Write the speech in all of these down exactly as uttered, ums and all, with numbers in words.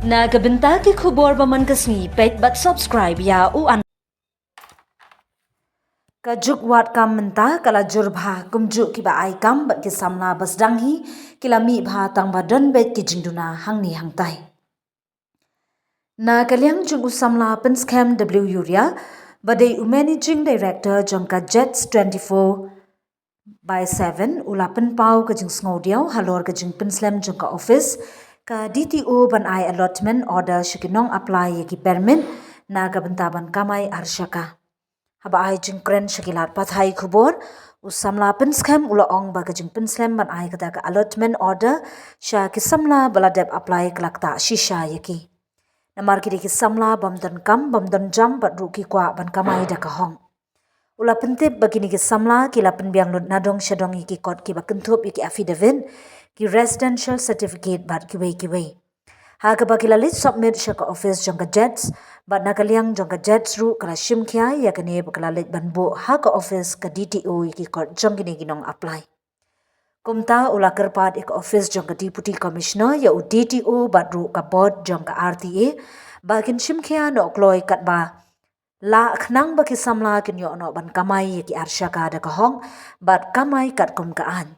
Na ka bynta ki khubor ba man ka sngi, peit bad subscribe ïa u an. Ka juk wad kam mynta ka la jur bha, kumjuh kiba ai kam bad ki samla ba sdang hi ki la mih bha tang ba don beit ki jingduna hangne hangtai. Na ka liang jong u samla pynskhem W Uria, ba dei u managing director jong ka Jets twenty-four by seven, u la pynpaw ka jingsngewdiaw halor ka jingpynslem jong ka office ka D T O ban ai allotment order sha ki nong apply ïa ki permit na ka bynta ban kamai arshaka. Haba ai jingkren sha ki lad pathai khubor, u samla pynskhem u la ong ba ka jingpynslem ban ai kata ka allotment order sha ki samla ba la dep apply ka la ktah shisha ïa ki. Namar ki dei ki samla bym don kam, bym don jam bad ruh ki kwah ban kamai da ka hok. U la pyntip ba kine ki samla ki la pynbiang lut nadong shadong ïa ki kot kiba kynthup ïa ki affidavit, ki residential certificate bad kiwei kiwei. Ha kaba ki la leit submit sha ka office jong ka Jets, bad na ka liang jong ka Jets ruh ka la shim khia ïa kane ba ka la leit ban buh ha ka office ka D T O ïa ki kot jong kine ki nong apply. Kumta u la kyrpad ïa ka office jong ka Deputy Commissioner, ïa u D T O bad ruh ka board jong ka R T A ba kin shim khia noh kloi katba lah khnang ba ki samla kin ïoh noh ban kamai ïa ki arshaka da ka hok bad kamai katkum ka aiñ.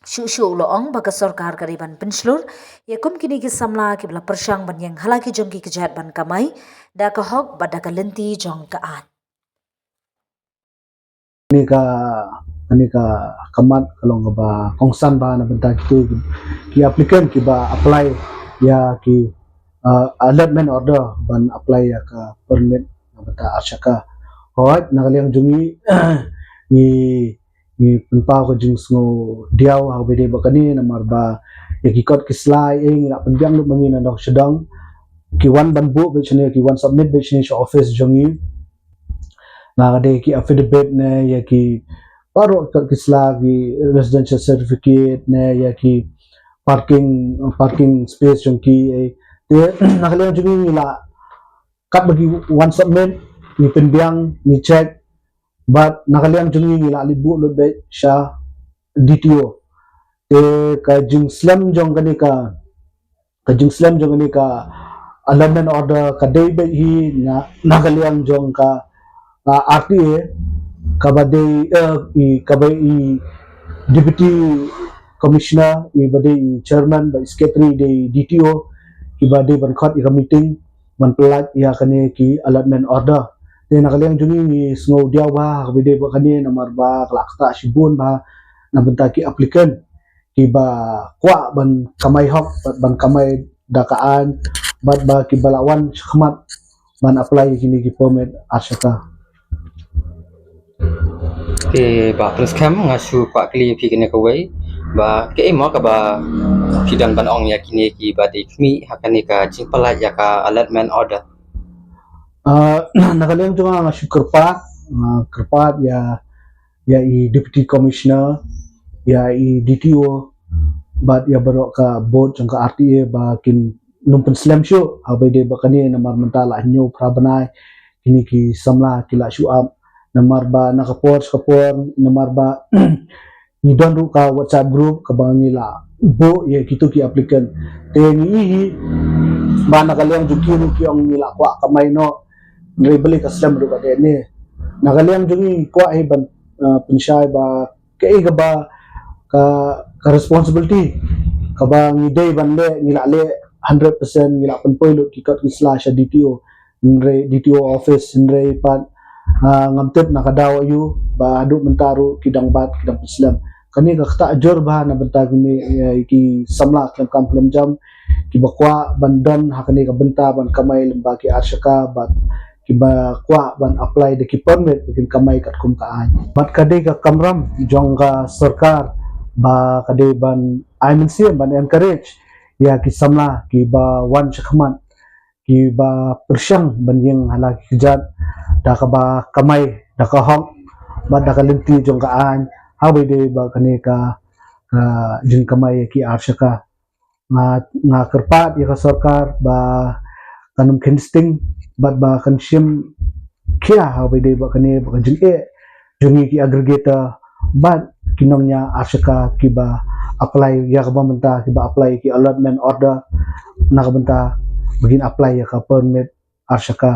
Shuh shuh u la ong ba ka sorkar ka dei ban pynshlur ïa kum kine ki samla kiba la pyrshang ban ïeng ha la ki jong ki kjat ban kamai da ka hok bad da ka lynti jong ka aiñ. Kane ka, kane ka khmat ka long kaba kongsan bha na bynta kito ki, ki applicant kiba apply ïa ki, uh, allotment order ban apply ïa ka permit na bynta arshaka. Hooid, na ka liang jong ngi, ngi, ngi pynpaw ka jingsngewdiaw ha kaba ïadei bad kane namar ba ïa ki kot ki sla, eh, ngi la pynbiang lut ma ngi nadong shadong. Ki wan ban buh beit shane, ki wan submit beit shane sha office jong ngi. Na ka dei ki affidavit ne ïa ki baroh ki kot ki sla, ki residential certificate ne ïa ki parking, parking space jong ki, eh. Te na ka liang jong ngi ngi la, katba ki wan submit, ngi pynbiang, ngi check, bad na ka liang jong ngi ngi la leit buh lut beit sha D T O. Te ka jingslem jong kane ka, ka jingslem jong kane ka allotment order ka dei beit hi na, na ka liang jong ka, ah, R T A, kaba dei, eh, i, kaba i Deputy Commissioner, iba dei i chairman bad i secretary dei D T O, kiba dei ban khot ïa ka meeting ban pyllait ïa kane ki allotment order. Te na ka liang jong ngi ngi sngewdiaw bha ha kaba ïadei bad kane namar ba ka la ktah shibun bha na bynta ki applicant kiba kwah ban kamai hok bad ban kamai da ka aiñ bad ba kiba la wan shakhmat ban apply ïa kine ki permit arshaka. Te Bah Prince Khem, nga shu kwah kylli ïa phi kane kawei, ba kaei mo kaba phi don ban ong ïa kine kiba dei khmih ha kane ka jingpyllait ïa ka allotment order? Ah, na ka liang jong nga nga shu kyrpad, nga kyrpad ïa, ïa i Deputy Commissioner, ïa i D T O, bad ïa baroh ka board jong ka R T A ba kin nym pynslem shuh ha kaba ïadei bad kane namar mynta la hynñiew phra bnai kine ki samla ki la shu ap, namar ba na ka por sha ka por, namar ba ngi don ruh ka WhatsApp group kaba ngi la buh ïa kito ki applicant. Te ngi ïohi ba na ka liang jong ki ruh ki ong ngi la kwah kamai noh, hynrei balei ka slem ruh ka dei ne. Na ka liang jong ngi ngi kwah hi ban, ah, pynshai ba kaei kaba ka, ka responsibility kaba ngi dei ban leh, ngi la leh hundred percent, ngi la pynpoi lut ki kot ki sla sha D T O, hynrei D T O office, hynrei pat, ah, ngam tip na ka daw aïu ba haduh mynta ruh ki dang bat, ki dang pynslem. Kane ka ktah jur bha na bynta kine, eh, ki samla khlem kam khlem jam kiba kwah ban don ha kane ka bynta ban kamai lyngba ki arshaka bad kiba kwah ban apply da ki permit ba kin kamai katkum ka aiñ. Bad ka dei ka kamram jong ka sorkar ba ka dei ban ai mynsiem, ban encourage ïa ki samla kiba wan shakhmat, kiba pyrshang ban ïeng ha la ki kjat da kaba kamai da ka hok bad da ka lynti jong ka aiñ ha kaba ïadei bad kane ka, ka jingkamai ïa ki arshaka. Nga, nga kyrpad ïa ka sorkar ba kan ym kheiñ sting bad ba kan shim khia ha kaba ïadei bad kane, bad ka jingeh jong ngi ki aggregator bad ki nongñiah arshaka kiba apply ïa kaba mynta, kiba apply ki allotment order na ka bynta ba kin apply ïa ka permit ar shaka.